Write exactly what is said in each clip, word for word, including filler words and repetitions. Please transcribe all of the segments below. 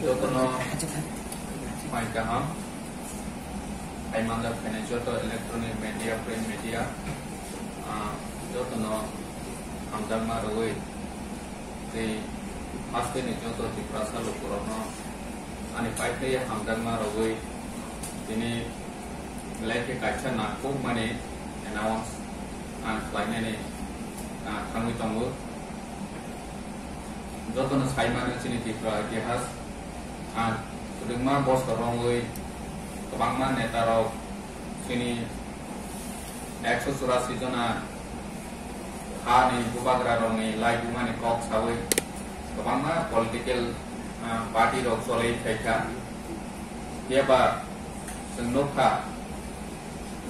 Jotono phai kaham, phai manjak phainai joto electronic media, print media, ah, jotono hamjakma rwui tei hasteni joto Tiprasa lukurokno ani paithai hamjakma rwui tini belai khe kaisa nangkukmani announce ang khlainani, ah, thangwi tongo. Jotono sai mano chini Tripura itihas, ah, kwbangma bosor romwi kwbangma neta rok chini ekso churasi jona hani bubagra rokni laibumani kok sawi kwbangma political, ah, party rok cholwi phaikha. Phiya ba chwng nukha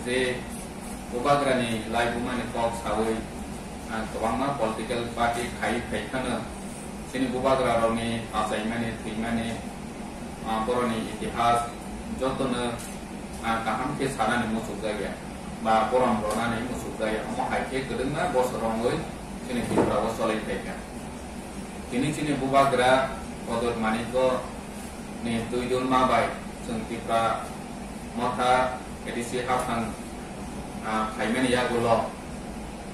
je bubagrani laibumani kok sawi, ah, kwbangma political party khai phaikhano chini bubagra rokni achaimani, thwimani, ah, boroni itihas jotono, ah, kaham khe sanani muchukjakya ba borom rwnani muchukjakya. Omo hai khe kwbangma bosor romwi chini Tripura o cholwi phaikha. Tini chini bubagra Pradyot Manikya ni twi dulma bai chwng Tipra Motha A D C haphang, ah, phaimani yagulo,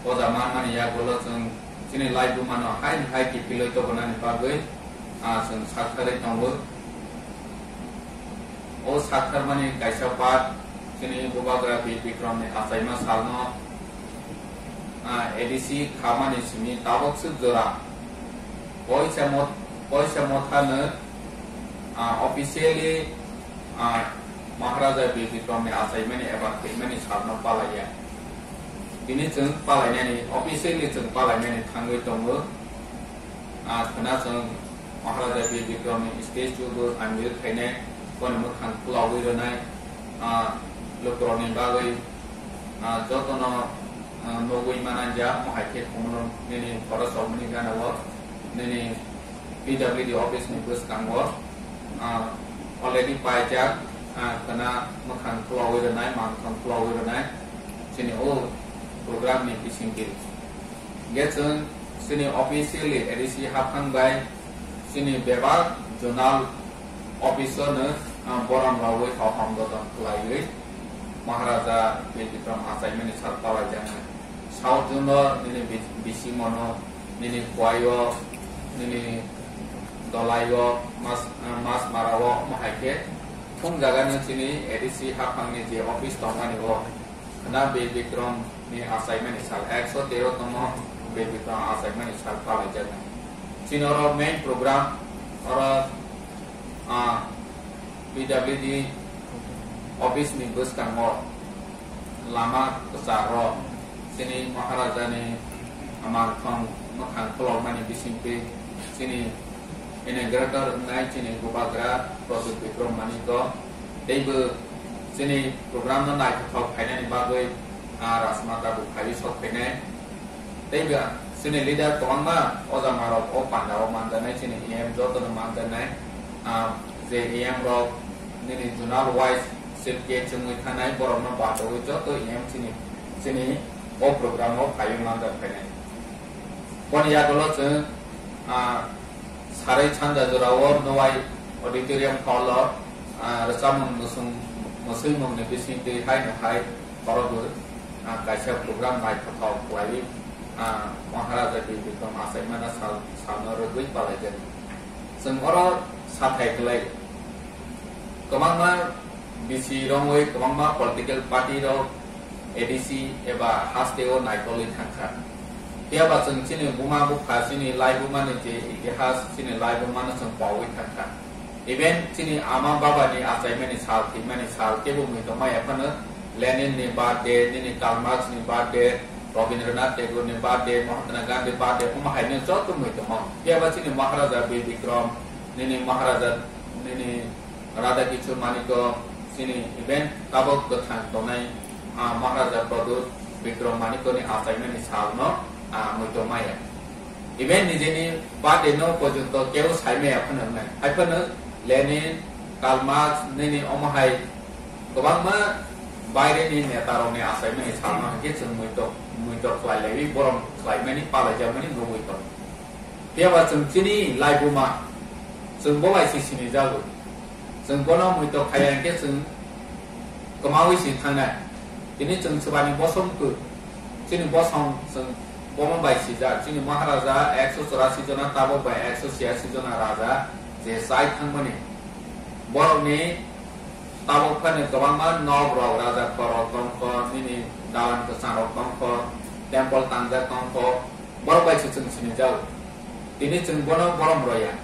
poja manmani yagulo chwng chini laibumano haini hai kiphilwi tobonani bagwi, ah, chwng saktharwi tongo. O saktharmani kaisa part chini bubagra Bir Bikramni achaima salno, ah, A D C khamani simi tabok swk jora Poisa Mot-, Poisa Mothano, ah, officially, ah, Maharaja Bir Bikramni achaimani eba thwimani salno palaiya. Tini chwng palainani, officially chwng palainani thangwi tongo. Ah, khwna chwng Maharaja Bir Bikramni statue bo unveil khainai, boni mwkhang khulogwi rwnai, ah, lukurokni bagwi, ah, jotono, ah, nugwi mananja, omo hai khe khumulwng nini khorok sokmani gana o, nini P W D office ni bwskango, ah, already paijak, ah, khwna mwkhang khulogwi rwnai, mankhang khulogwi rwnai, chini o program ni bisingtwi. Hingke chwng chini officially A D C haphang bai chini bebak zonal office no, ah, borom rogwi hohom dodon khlaiwi Maharaja Bir Bikram achaimani sal palaijaknai. South zone o nini bi-, Bisimono, nini Khowai o, nini Dolai o, Mas-, ah, Masmara o, omo hai khe thung jaga no chini A D C haphang ni je office tongmani o. Khwna Bir Bikram ni achaimani sal, ekso tero tongmo Bir Bikram achaimani sal palaijaknai. Chini oro main program, oro, ah, P W D office ni bwskango lama kwcharo chini Maharaja ni mankhang mwkhang khulokmani bisingtwi chini inaugurator wngnai chini bubagra Pradyot Bikram Manikya teibo chini program no naithothok khainani bagwi, ah, Rajmata bo phaiwi sok phainai. Teibo chini leader kwbangma ojamarok o pandao manjaknai, chini E M jotono manjaknai, ah, je E M rok nini zonal wise chief guest wngwi thanai borokno bachawi joto E M chini, chini o program o phaiwi manjak phainai. Boni yagulo chwng, ah, Sarai sanja jorao Nowai Auditorium Hall o, ah, rwchapmung mwswng, mwswimungni bisingtwi haino hai khorokbo, ah, kaisa program naithothok khlaiwi, ah, Maharaja Bir Bikram achaimano sal, salno rwgwi palaijak. Chwng oro sathai khlai kwbangma bisi romwi kwbangma political party rok A D C eba haste o naikolwi thangkha. Phiya ba chwng chini buma bupha, chini laibuma ni je itihas, chini laibuma no chwng pawi thangkha. Even chini ama baba ni achaimani sal, thwimani sal, kebo muitok maya phano Lenin ni birthday, nini Karl Marx ni birthday, Rabindranath Tagore ni birthday, Mahatma Gandhi birthday, omo hai no joto muitok mao. Phiya ba chini Maharaja Bir Bikram, nini Maharaja, nini Radha Kishore Manikya chini even tabok kwthang tongnai, ah, Maharaja Pradyot Bikram Manikya ni achaimani salno, ah, muitok maya. Even nijeni birthday no porjonto keu sai maya phano wngnai. Hai phano Lenin, Karl Marx, nini omo hai kwbangma baire ni neta rok ni achaimani salno hwnkhe chwng muitok, muitok khlai laiwi borom khlaimani palaijakmani nugwi tongo. Phiya ba chwng chini laibuma Chwng bo bai se sinijago. Chwng bono muitok khaiya hwnkhe chwng kwmaui se thangnai. Tini chwng swbani bosong kuk, chini bosong chwng bomo bai sijak. Chini Maharaja ekso chorasi jona, tabok bai ekso chiyasi jona raja je chai thangmani. Borokni tabok phano kwbangma nok rok, raja khor rok tongkho, nini dalan kwchang rok tongkho, temple tangjak tongkho, borok bai se chwng sinijago. Tini chwng bono borom roya.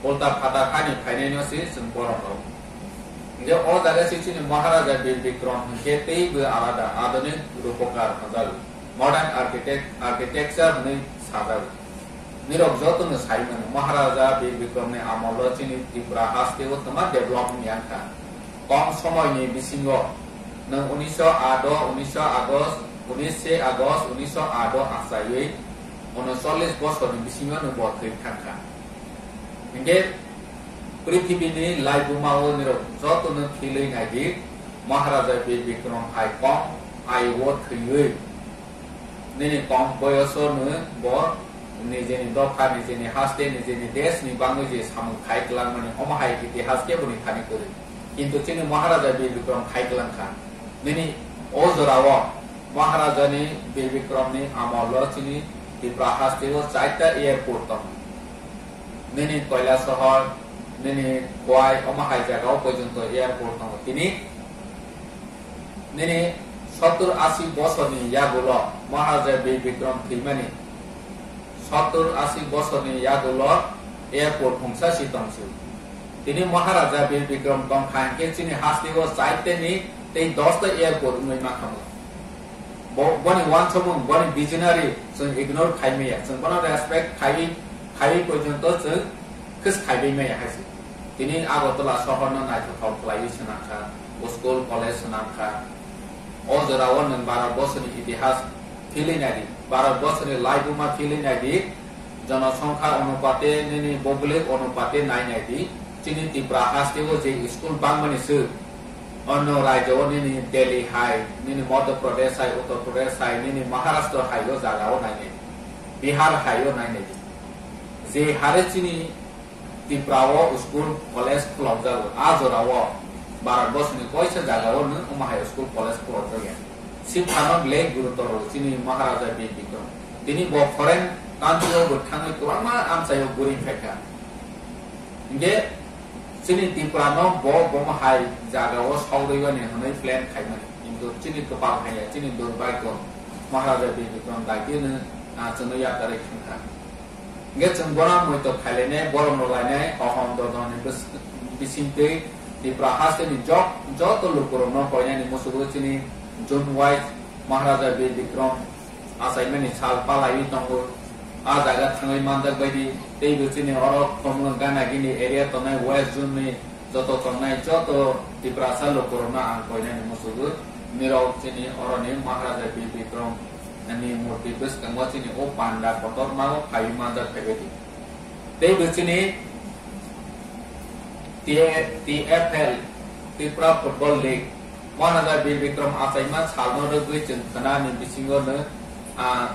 Ulta phatar hani phainaino se chwng borom rw. Hingke o jaga se chini Maharaja Bir Bikram hingke teibo alada, adhunik rupokar hwnjago. Modern architect-, architecture hwnwi sajago. Nirok jotono sai mano, Maharaja Bir Bikramni amolo chini Tripura hasteo twma develop wngya wngkha. Kom somoini bisingo nwng unisho aat o, unisho August, unishe August unisho aat o achaiwi unocholish bosorni bisingo nwng bo thwi thangkha. Hingke prithibini laibumao nirok jotono philwi naidi, Maharaja Bir Bikram hai kom ayugo thwiwi nini kom boyoso no bo nijeni dopha, nijeni haste, nijeni desh ni bangwi je samung khai kwlangmani, omo hai itihas kebo ni thani kwrwi. Kintu chini Maharaja Bir Bikram khai kwlangkha. Nini o jorao Maharaja ni Bir Bikram ni amolo chini Tripura haste o chaita airport tongo. Nini Koilasohor, nini Khowai, omo hai jagao porjonto airport tongo. Tini nini sottur ashi bosorni yagulo Maharaja Bir Bikram thwimani, sottur ashi bosorni yagulo airport mungsa si tongsi. Tini Maharaja Bir Bikram tongkha hingke chini hasteo chaiteni tei dosta airport wngwi mankha. Bo-, boni wansukmung, boni visionary chwng ignore khai maya. Chwng bono respect khaiwi, khaiwi porjonto chwng khis khaiwi maya hai se. Tini Agartala sohorno naithothok khlaiwi swnamkha, school, college swnamkha. O jorao nwng Bharat borsoni itihas philwi naidi, Bharat borsoni laibuma philwi naidi, jonosongkha onupate, nini boglik onupate nai naidi, chini Tripura hasteo je school bangmani se, onno rajyo nini Delhi hai, nini Madhya Pradesh hai, Uttar Pradesh hai, nini Maharashtra hai o jaga o nai naidi, Bihar hai o nai naidi. Je hare chini Tripura o school college khulokjago, a jora o Bharat borsoni koisa jaga o nwng omo hai school college khulokjakya. Siphano le gurutor o chini Maharaja Bir Bikram. Tini bo foreign country o bo thangwi kwbangma amchai o guri phaikha. Hingke chini Tripura no bo bomo hai jaga o saurwi bani hwnwi plan khaimani. Kintu chini kwpal haiya, chini durbhagyo Maharaja Bir Bikram daitino, ah, chwngno yakarwi thangkha. Hingke chwng bono muitok khailainai, borom rwlainai, hohom dodoni bwswk bisingtwi Tripura hasteni jok-, joto lukurokno koinani musugo chini June wise Maharaja Bir Bikram achaimani sal palaiwi tongo. A jaga thangwi manjak baidi, teibo chini oro Khumulwng Ganagini area tongnai West Zone ni joto tongnai joto Tiprasa lukurokno ang koinani musugo. Nirok chini oroni Maharaja Bir Bikram ni murti bwskango chini o panda kotorma o phaiwi manjak phaibaidi. Teibo chini T-, T F L, Tripura Football League, Maharaja Bir Bikram achaima salno rwgwi chwng khwnani bisingo no, ah,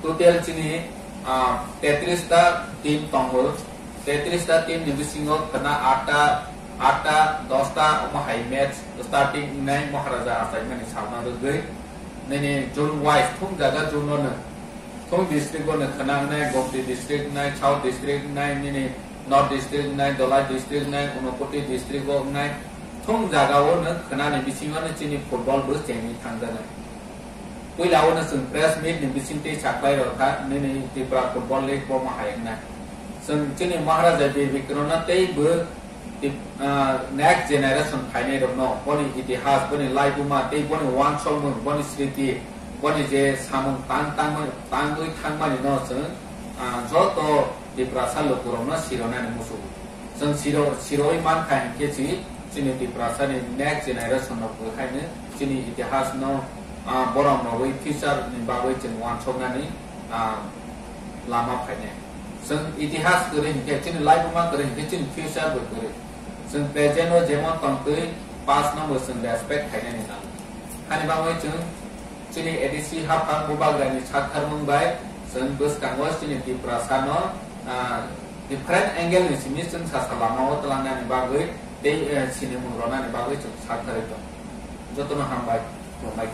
total chini, ah, tetris ta team tongo. Tetris ta team ni bisingo khwna atta, atta, dosta omo hai match starting wngnai Maharaja achaimani salno rwgwi. Nini zone wise thum jaga zone no no. Thum district o no khwna wngnai, Gomti district wngnai, South district wngnai, nini North district wngnai, Dholai district wngnai, Unakoti district o wngnai. Thum jaga o no khwnani bisingo no chini football bo chengwi thangjaknai. Puila o no chwng press meet ni bisingtwi saklai rw kha, nini Tripura Football League bo ma hai wngnai. Chwng chini Maharaja Bir Bikram no tei bo Tip-, ah, next generation phainai rokno boni itihas, boni laibuma tei boni wansokmung, boni sriti, boni je samung tang tangmani, tangwi thangmani no chwng, ah, joto Tiprasa lukurokno sironani musugo. Chwng siro-, siroi mankha hinkhe chi-, chini Tiprasani next generation no bwhaino chini itihas no, ah, borom rogwi future ni bagwi chwng wansoknani, ah, lama phainai. Chwng itihas kwrwi hinkhe, chini laibuma kwrwi hinkhe, chini future bo kwrwi. Chwng present o jemon tongtwi, past no bo chwng respect khainani nango. Hani bagwi chwng chini A D C haphang bubagrani saktharmung bai chwng bwskango chini Tiprasa no, ah, Different angle ni simi chwng sasa lama o twlangnani bagwi tei, eh, sinimung rwnani bagwi chwng sak thari tong. Jotono hambai, khulumbai.